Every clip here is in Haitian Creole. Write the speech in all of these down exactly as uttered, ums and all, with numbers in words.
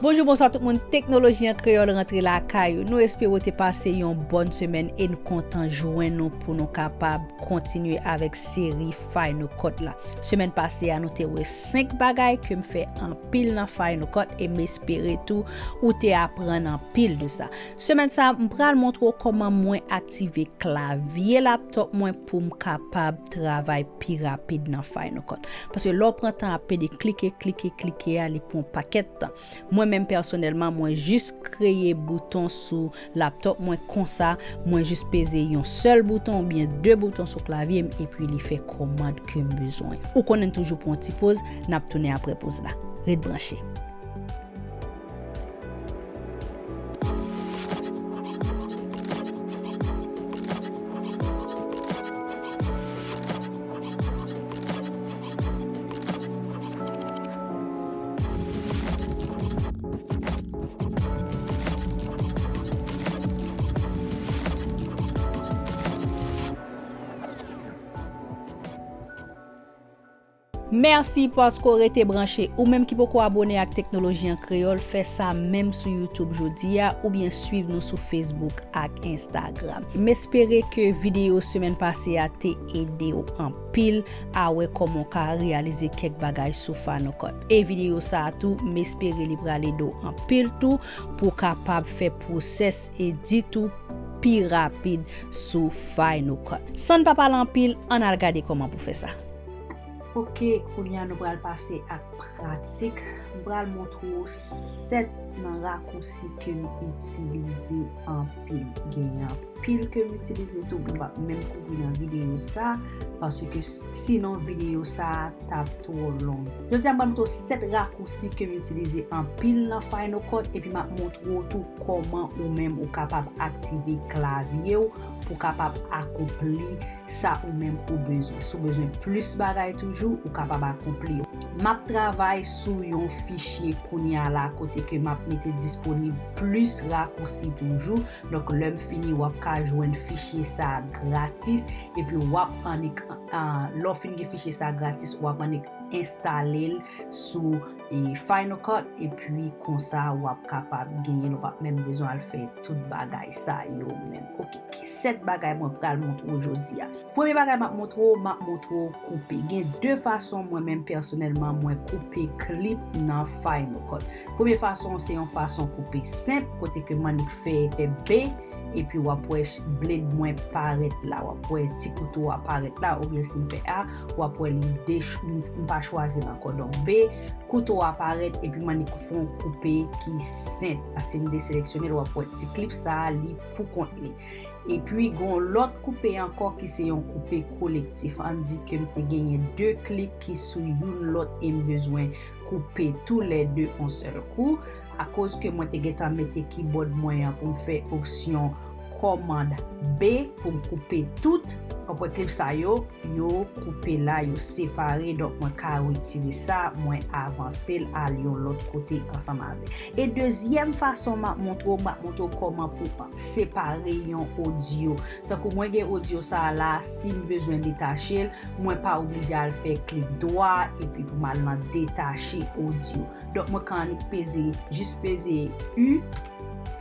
Bonjou, bonswa tout moun. Teknoloji an Kreyòl rantre lakay ou. Nou espere w te pase yon bòn semèn e n kontan jwenn nou pou nou kapab kontinye avèk seri Final Cut la. Semèn pase a, nou te wè senk bagay ke m fè anpil nan Final Cut e m espere tou ou te aprann anpil de sa. Semèn sa a, m pral montre w kòman mwen aktive klavye laptop mwen pou m kapab travay pi rapid nan Final Cut. Paske lè w pran tan ap pede klike, klike, klike a, li pran yon pakèt tan. Mwen menm pèsonèlman, mwen jis kreye bouton sou laptop mwen konsa, mwen jis peze yon sèl bouton oubyen de bouton sou klavye m, epi li fè kòmand ke m bezwen. Ou konnen n toujou pran yon ti poz, n ap tounen apre poz la. Ret branche. Mèsi paske w rete branche. Ou menm ki poko abone ak Teknoloji an Kreyòl, fè sa menm sou YouTube jodi a, oubyen swiv nou sou Facebook ak Instagram. M espere ke videyo semèn pase a te ede w anpil a wè kòman w ka reyalize kèk bagay sou Final Cut. E videyo sa a tou, m espere li pral ede w anpil tou pou w kapab fè pwosès edit ou pi rapid sou Final Cut. San n pa pale anpil, ann al gade kòman pou fè sa. Ok, kounye a nou pral pase ak pratik. M pral montre w sèt nan rakousi ke m itilize anpil. Gen anpil ke m itilize tou, m p ap menm kouvri nan videyo sa, paske s-, sinon videyo sa t ap twò long. Jodi a, m pral montre w sèt rakousi ke m itilize anpil nan Final Cut, epi m ap montre w tou kòman ou menm ou kapab aktive klavye w pou w kapab akonpli sa ou menm ou bezwen. Si w bezwen plis bagay toujou, ou kapab akonpli yo. M ap travay sou yon fichye kounye a la kote ke m ap mete disponib plis rakousi toujou. Donk, lè m fini, w ap ka jwenn fichye sa a gratis. Epi w ap annik, a, lè w fin gen fichye sa a gratis, w ap annik enstale l sou, e, Final Cut, epi konsa w ap kapab genyen l, ou p ap menm bezwen al fè tout bagay sa yo menm. Ok, ki sèt bagay mwen pral montre w jodi a? Premye bagay m ap montre w, m ap montre w koupe. Gen de fason mwen menm pèsonèlman mwen koupe klip nan Final Cut. Premye fason se yon fason koupe senp, kote ke m annik fè, fè B, epi w ap wè ch-, blade mwen parèt la, w ap wè ti kouto a parèt la, oubyen si m fè A, w ap wè li de ch-, m, m pa chwazi l ankò. Donk, B, kouto a parèt, epi m annik fè yon koupe ki senp. Paske m deseleksyone l, w ap wè ti klip sa a, li pou kont li. Epi, gen yon lòt koupe ankò ki se yon koupe kolektif. Ann di ke m te genyen de klip ki sou youn lòt e m bezwen koupe toulède yon sèl kou. Akoz ke mwen te gentan mete kibòd mwen an pou m fè opsyon kòmand B pou m koupe tout. Donk, w ap wè klip sa yo, yo koupe la, yo separe. Donk, mwen ka retire sa, mwen avanse l al yon lòt kote ansanm avè l. E dezyèm fason m ap montre w, m ap montre w kòman pou separe yon odyo. Tankou mwen gen odyo sa a la, si m bezwen detache l, mwen pa oblije al fè klik dwa epi pou m al nan detache odyo. Donk, mwen ka annik peze, jis peze U,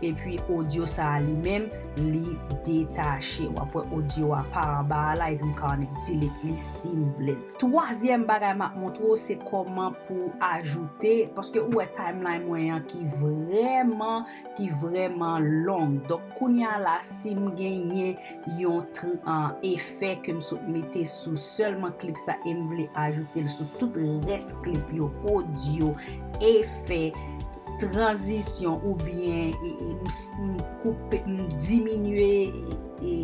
epi odyo sa a li menm, li detache. W ap wè odyo a pa anba a la, epi m ka annik delete li si m vle l. Twazyèm bagay m ap montre w, se kòman pou ajoute, paske ou wè timeline mwen an ki vrèman, ki vrèman long. Donk, kounye a la, si m genyen yon tr-, an, efè ke m sot mete sou sèlman klip sa e m vle ajoute l sou tout rès klip yo, odyo, efè, tranzisyon oubyen, e, e, m s-, m koupe, m diminye, e,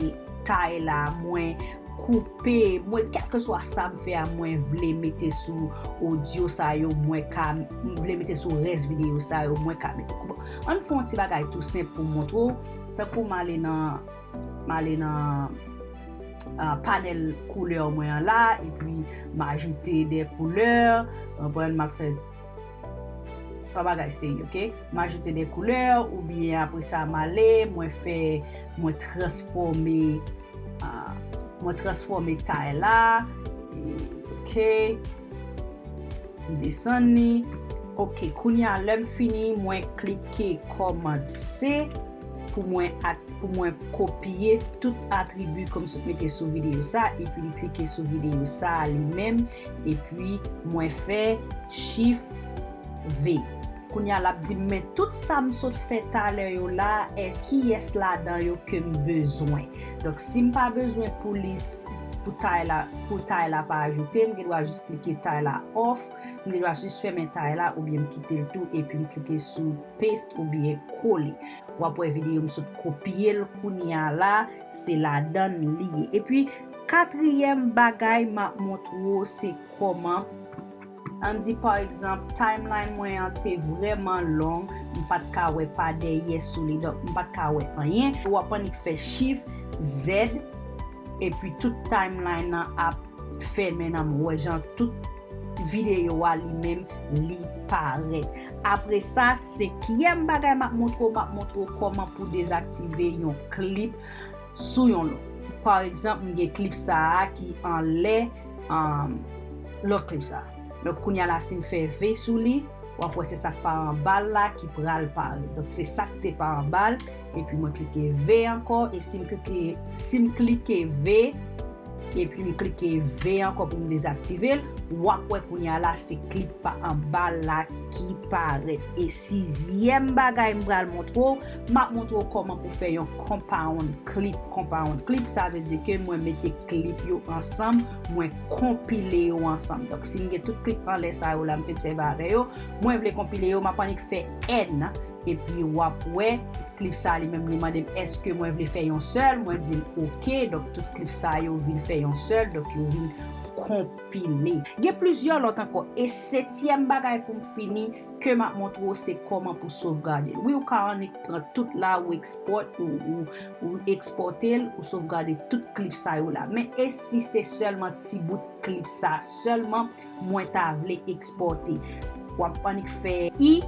tay la, mwen koupe, mwen, kèlkeswa sa m fè a, mwen vle mete sou odyo sa yo, mwen ka, m vle mete sou rès videyo sa yo, mwen ka mete. Bon, ann fè yon ti bagay tou senp pou m montre w. Tankou m ale nan, m ale nan, a, panèl koulè mwen an la, epi m ajoute de koulè, w konprann, m ap fè pa bagay serye, ok? M ajoute de koulè, oubyen apre sa, m ale, mwen fè, mwen transfòme, a, mwen transfòme tay la, e, ok? M desann li, Ok, kounye a lè m fini, mwen klike kòmand C pou mwen at, pou mwen kopye tout atribi ke m sot mete sou videyo sa, epi m klike sou videyo sa li menm, epi mwen fè Shift V. Kounye a l ap di m, men tout sa m sot fè talè yo la, e kiyès ladan yo ke m bezwen? Donk, si m pa bezwen pou lis, pou tay la, pou tay la pa ajoute, m gen dwa jis klike tay la off, m gen dwa jis fèmen tay la oubyen m kite l tou epi m klike sou paste oubyen kole. W ap wè videyo m sot kopye l kounye a la, se ladan l li ye. Epi, katriyèm bagay m ap montre w se kòman, ann di pa egzanp, timeline mwen an te vrèman long, m pa t ka wè pa dèyè sou li, donk m pa t ka wè anyen. W ap annik fè Shift Z, epi tout timeline nan ap fèmen nan men w. Wè jan tout videyo a li menm li parèt. Apre sa, senkyèm bagay m ap montre w, m ap montre w kòman pou dezaktive yon klip sou yon lòt. Pa egzanp, m gen klip sa a ki anlè, um, lòt klip sa a. Donk, kounye a la, si m fè V sou li, w ap wè se sa k pa anba l la ki pral parèt. Donk, se sa k te pa anba l, epi mwen klike V ankò, e si m klike, si m klike V, epi m klike V ankò pou m dezaktive l, w ap wè kounye a la, se klip pa anba l la ki parèt. E sizyèm bagay m pral montre w, m ap montre w kòman pou fè yon compound clip. Compound clip, sa vle di ke mwen mete klip yo ansanm, mwen konpile yo ansanm. Donk, si m gen tout klip anlè sa yo la, m fin sèvi avè yo, mwen vle konpile yo, m ap annik fè N, epi w ap wè, klip sa li menm li mande m èske mwen vle fè yon sèl, mwen di l ok, donk tout klip sa yo vin fè yon sèl, donk yo vin konpile. Gen plizyè lòt ankò, e setyèm bagay pou m fini, ke m ap montre w se kòman pou sovgade l. Wi, ou ka annik pran tout la, ou ekspòt, ou, ou, ou ekspòte l, ou sovgade tout klip sa yo la. Men e si se sèlman ti bout klip sa sèlman mwen ta vle ekspòte? W ap annik fè I,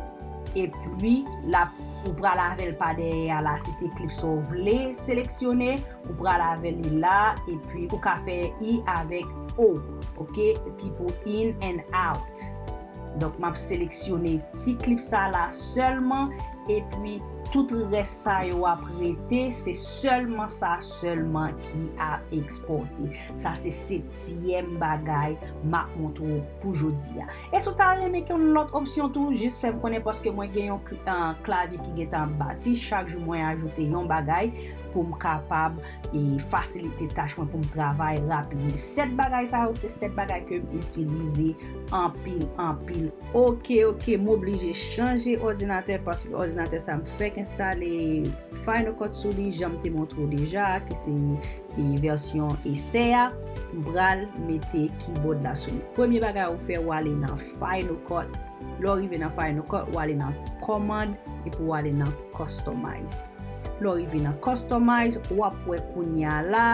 epi l ap, ou pral avè l pa dèyè a la, si se klip sa w vle seleksyone, ou pral avè li la, epi ou ka fè I avèk O, ok, ki pou in and out. Donk, m ap seleksyone ti klip sa la sèlman, epi tout rès sa yo ap rete, se sèlman sa sèlman ki ap ekspòte. Sa se setyèm bagay m ap montre w pou jodi a. E si w ta renmen gen yon lòt opsyon tou, jis fè m konnen, paske mwen gen yon klavye ki gentan bati, chak jou mwen ajoute yon bagay pou m kapab e fasilite tach mwen pou m travay rapid. Men sèt bagay sa yo, se sèt bagay ke m itilize anpil, anpil. Ok, ok, m oblije chanje òdinatè paske òdinatè sa m fèk enstale Final Cut sou li, jan m te montre w deja, ki se e vèsyon esè a. M pral mete keyboard la sou li. Premye bagay ou fè, ou ale nan Final Cut. Lè w rive nan Final Cut, ou ale nan Command epi ou ale nan Customize. Lè w rive nan Customize, w ap wè kounye a la,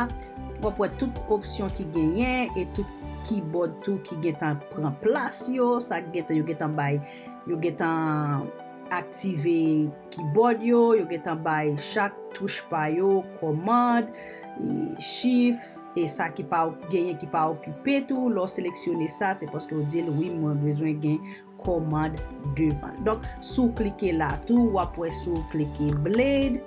w ap wè tout opsyon ki genyen e tout keyboard tou ki gentan pran plas yo, sa ki gentan, yo gentan bay, yo gentan aktive keyboard yo, yo gentan bay chak touch pa yo, Command, e, Shift, e sa ki pa genyen ki pa okipe tou, lè w seleksyone sa, se paske w di l, wi, mwen bezwen gen kòmand devan. Donk, si w klike la tou, w ap wè si w klike Blade.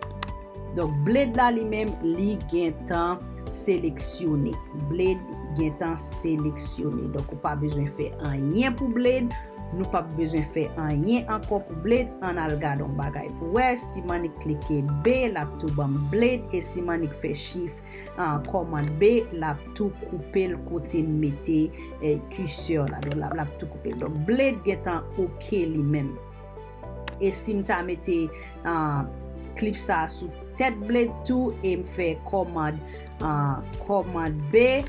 Donk, Blade la li menm, li gentan seleksyone. Blade gentan seleksyone. Donk, ou pa bezwen fè anyen pou Blade. Nou p ap bezwen fè anyen ankò pou Blade. Ann al gade yon bagay pou wè. Si m annik klike B, l ap tou ban m Blade. E si m annik fè Shift, ah, kòmand B, l ap tou koupe l kote m mete, eh, curseur la. Donk, l ap, l ap tou koupe l. Donk, Blade gentan ok li menm. E si m ta mete, ah, klip sa a sou tèt Blade tou e m fè kòmand, ah, kòmand B,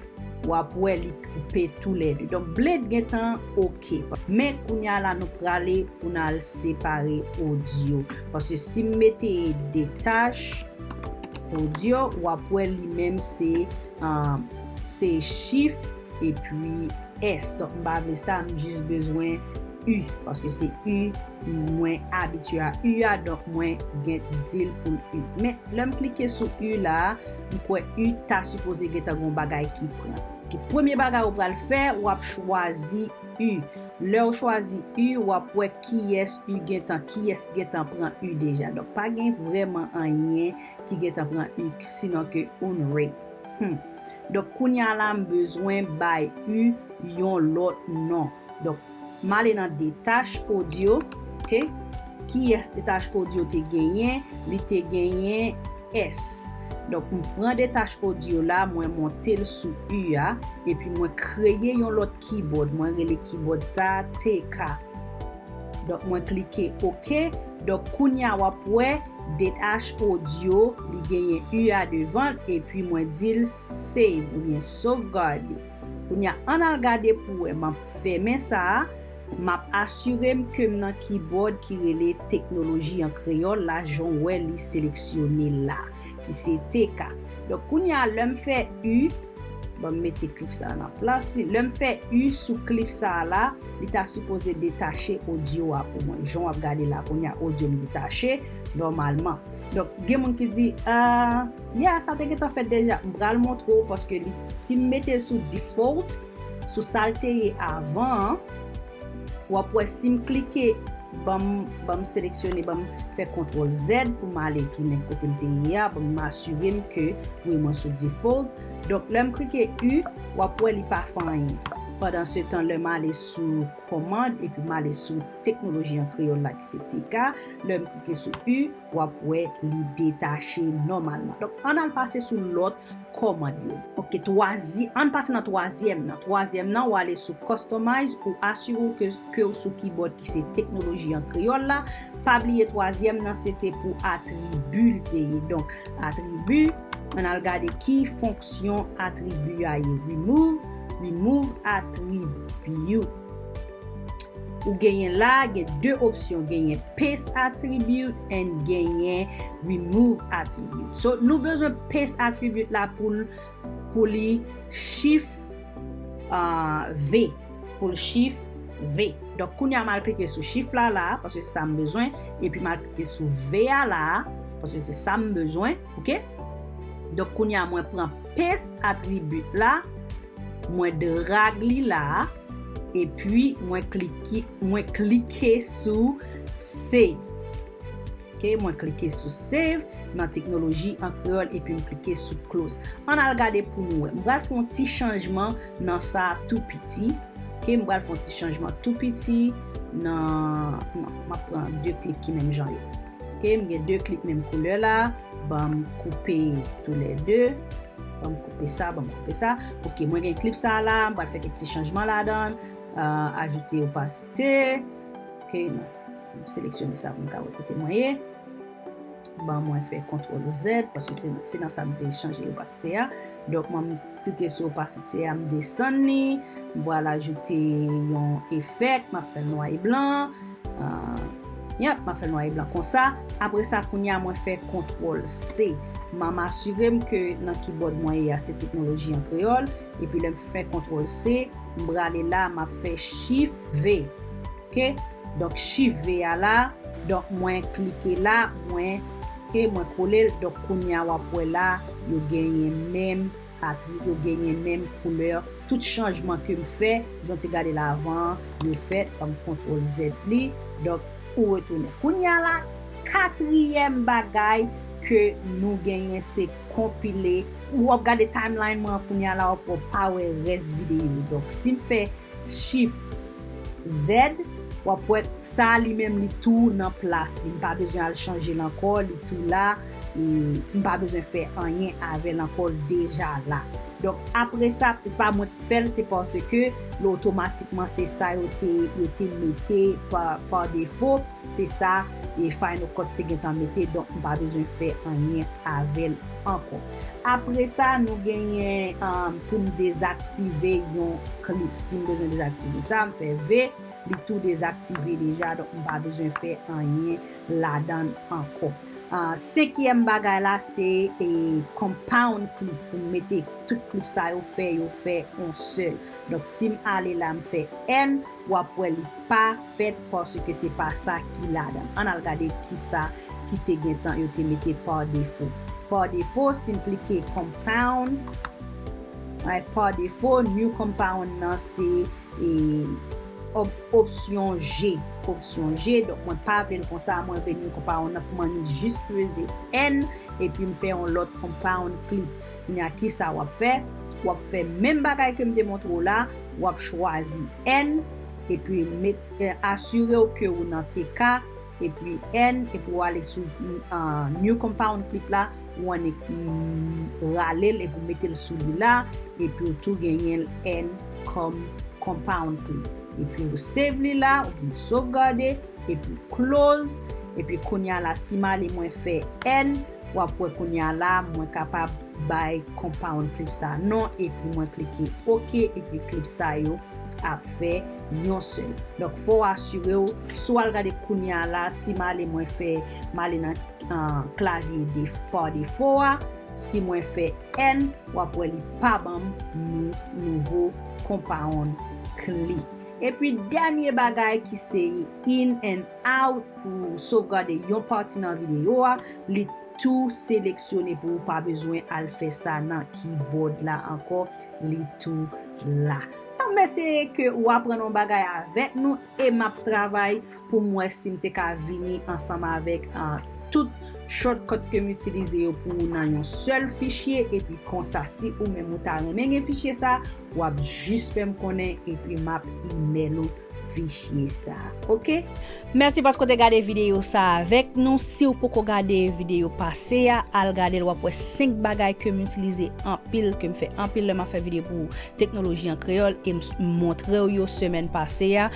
w ap wè li koupe toulède. Donk, Blade gentan ok. Men, kounye a la, nou prale pou n al separe odyo. Paske si m mete detach odyo, w ap wè li menm se, ah, se Shift epi S. Donk, m pa vle sa, m jis bezwen U. Paske se U, mwen abitye a U a, donk mwen gen di l pou l U. Men, lè m klike sou U la, m kwè U ta sipoze gentan gon bagay ki pran. Ki premye bagay ou pral fè, w ap chwazi U. Lè w chwazi U, w ap wè kiyès U gentan, kiyès ki gentan pran U deja. Donk, pa gen vrèman anyen ki gentan pran U, sinon ke Unraid. Hmm. Donk, kounye a la, m bezwen bay U yon lòt non. Donk, m ale nan detach odyo, oke? Kiyès detach odyo te genyen? Li te genyen S. Donk, m pran detach odyo la, mwen monte l sou U a, epi mwen kreye yon lòt kibòd. Mwen rele kibòd sa a T K. Donk, mwen klike oke. Donk, kounye a w ap wè detach odyo, li genyen U a devan l, epi mwen di l save oubyen sovgade. Kounye a, ann al gade pou wè. M ap fèmen sa a. M ap asire m ke m nan kibòd ki rele Teknoloji an Kreyòl la, jan w wè li seleksyone la, ki se T K. Donk, kounye a, lè m fè U, ban m mete klip sa a nan plas li. Lè m fè U sou klip sa a la, li ta sipoze detache odyo a pou mwen. Jan w ap gade la, kounye a, odyo m detache nòmalman. Donk, gen moun ki di, ah, yeah, sa te gentan fèt deja. M pral montre w, paske li, si m mete l sou default, sou sa l te ye avan an, w ap wè si m klike, ban m, ban m seleksyone, ban m fè kontwòl Z pou m ale tounen kote m te ye a, ban m asire m ke, wi, mwen sou default. Donk, lè m klike U, w ap wè li pa fè anyen. Pandansetan, lè m ale sou kòmand, epi m ale sou Teknoloji an Kreyòl la, ki se T K, lè m klike sou U, w ap wè li detache nòmalman. Donk, ann al pase sou lòt kòmand yo. Oke, twazi-, ann pase nan twazyèm nan. Twazyèm nan, w ale sou Customize, ou asire w ke, ke w sou kibòd ki se Teknoloji an Kreyòl la. Pa bliye, twazyèm nan, se te pou atribi l te ye. Donk, atribi, ann al gade ki fonksyon atribi a ye. Remove, remove attribute. Ou genyen la, gen de opsyon, genyen paste attribute and genyen remove attribute. So, nou bezwen paste attribute la pou l, pou li shift, ah, V, pou l shift V. Donk, kounye a, m al klike sou shift la, la, paske se sa m bezwen, epi m al klike sou V a la, paske se sa m bezwen, oke? Donk, kounye a, mwen pran paste attribute la, mwen drag li la, epi mwen klike, mwen klike sou save. Oke, mwen klike sou save nan Teknoloji an Kreyòl, epi m klike sou close. Ann al gade pou nou wè. M pral fè yon ti chanjman nan sa tou piti. Oke, m pral fè yon ti chanjman tou piti nan, non, m ap pran de klip ki menm jan yo. Oke, m gen de klip menm koulè la. Ban m koupe toulède. Ban m koupe sa, ban m koupe sa. Oke, mwen gen klip sa la, m pral fè kèk ti chanjman ladan l. Ah, ajoute opasite. Oke, non. M seleksyone sa pou m ka wè kote mwen ye. Ban mwen fè kontwòl Z, paske se, se nan sa m te chanje opasite a. Donk, mwen, m klike sou opasite a, m desann li. M pral ajoute yon efèk, m ap fè l nwa e blan. Ah, yep, m ap fè l nwa e blan konsa. Apre sa, kounye a, mwen fè kontwòl C. M, m asire m ke nan kibòd mwen ye a, se Teknoloji an Kreyòl. Epi lè m fè kontwòl C, m prale la, m ap fè shift V. Oke? Donk, shift V a la. Donk, mwen klike la, mwen, oke, mwen kole l. Donk, kounye a, w ap wè la, yo genyen menm atri-, yo genyen menm koulè. Tout chanjman ke m fè, jan w te gade la avan an, yo fèt, ban m kontwòl Z li. Donk, ou retounen. Kounye a la, katriyèm bagay ke nou genyen, se konpile. W ap gade timeline mwen kounye a la, w ap, w ap pa wè rès videyo. Donk, si m fè shift Z, w ap wè sa li menm li tou nan plas li. M pa bezwen al chanje l ankò, li tou la. E m pa bezwen fè anyen avè l ankò, l deja la. Donk, apre sa, se pa mwen k fè l, se paske l otomatikman se sa yo te, yo te mete pa, pa defo. Se sa, e Final Cut te gentan mete, donk m pa bezwen fè anyen avè l ankò. Apre sa, nou genyen, um, pou m dezaktive yon klip. Si m bezwen dezaktive sa, m fè V, li tou dezaktive deja, donk m pa bezwen fè anyen ladan l ankò. Ah, senkyèm bagay la, se, e, compound clip, pou m mete tout klip sa yo fè, yo fè yon sèl. Donk, si m ale la, m fè N, w ap wè li pa fèt paske se pa sa ki ladan. Ann al gade kisa ki te gentan yo te mete pa defo. Pa defo, si m klike compound, right, pa defo, new compound nan se, e, op- opsyon G. Opsyon G, donk mwen pa vle l konsa, mwen vle new compound nan pou mwen jis peze N, epi m fè yon lòt compound clip. Kounye a, kisa w ap fè? W ap fè menm bagay ke m te montre w la, w ap chwazi N, epi met, eh, asire w ke ou nan T K, epi N, epi w ale sou, ah, new compound clip la, ou annik, mm, rale l epi w mete l sou li la, epi w tou genyen l N kòm compound clip. Epi w save li la, oubyen sovgade, epi close, epi kounye a la, si m ale mwen fè N, w ap wè kounye a la, mwen kapab bay compound clip sa non, epi mwen klike OK, epi clip sa yo ap fè yon sèl. Donk, fò w asire w, si w al gade kounye a la, si m ale mwen fè, m ale nan, ah, klavye def- pa defo a, si mwen fè N, w ap wè li pa ban m nou- nouvo compound clip. Epi dènye bagay ki se in and out pou sovgade yon pati nan videyo a, li tou seleksyone pou ou pa bezwen al fè sa nan keyboard la ankò, li tou la. Donk, m eseye ke ou aprann yon bagay avèk nou e m ap travay pou m wè si m te ka vini ansanm avèk, ah, tout shortcut ke m itilize yo pou ou nan yon sèl fichye, epi konsa, si ou menm ou ta renmen gen fichye sa, w ap jis fè m konnen, epi m ap email ou fichye sa, oke? Mèsi paske w te gade videyo sa avèk nou. Si w poko gade videyo pase a, al gade l, w ap wè senk bagay ke m itilize anpil, ke m fè anpil lè m ap fè videyo pou teknoloji an kreyòl, e m s- montre w yo semèn pase a.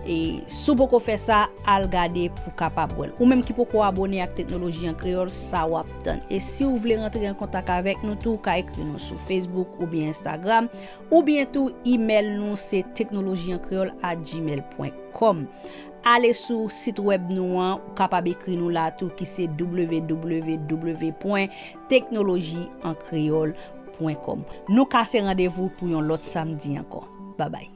E si w poko fè sa, al gade pou w kapab wè l. Ou menm ki poko abone ak Teknoloji an Kreyòl, sa w ap tann. E si w vle rantre an kontak avèk nou tou, w ka ekri nou sou Facebook oubyen Instagram, oubyen tou email nou se teknoloji an kreyòl at gmail pwen kòm. Ale sou sit wèb nou an, ou kapab ekri nou la tou ki se w w w pwen teknoloji an kreyòl pwen kòm. Nou kase randevou pou yon lòt samdi ankò. Babay.